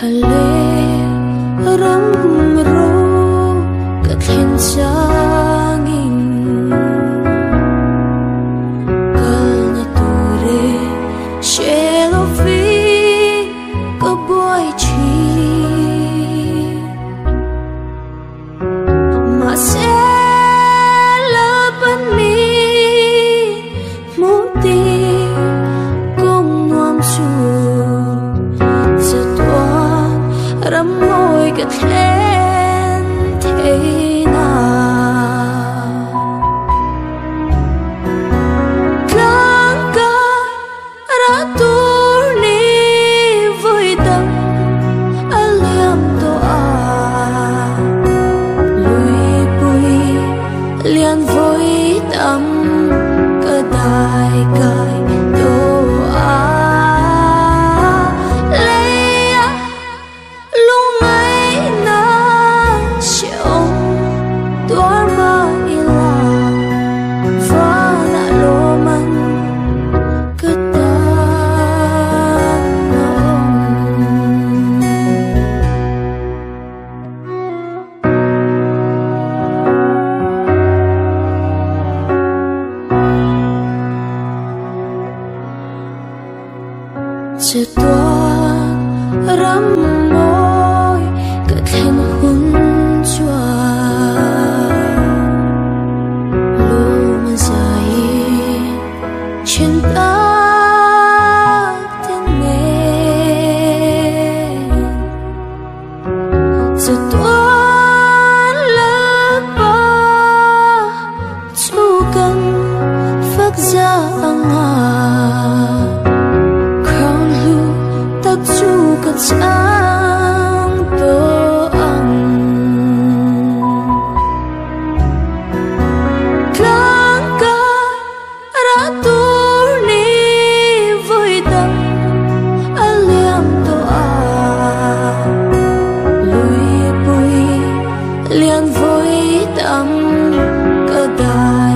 Thale ram ro ka thlen changin kal na ture shelovi ka boy chi ma se la pan mi muti kong nuam chu ram môi ka thlen theina tlang ka ra tur ni vui tâm aliam to a lui pui lian vui tâm ka dai kai to a Chatuan ram môi ka thlen hun chuan lung zai chen ta ten ne chatuan la pa chu kan phak za anga chang to ang tlang ka ra tur ni vui tâm aliam to a lui pui lian vui tâm ka dai.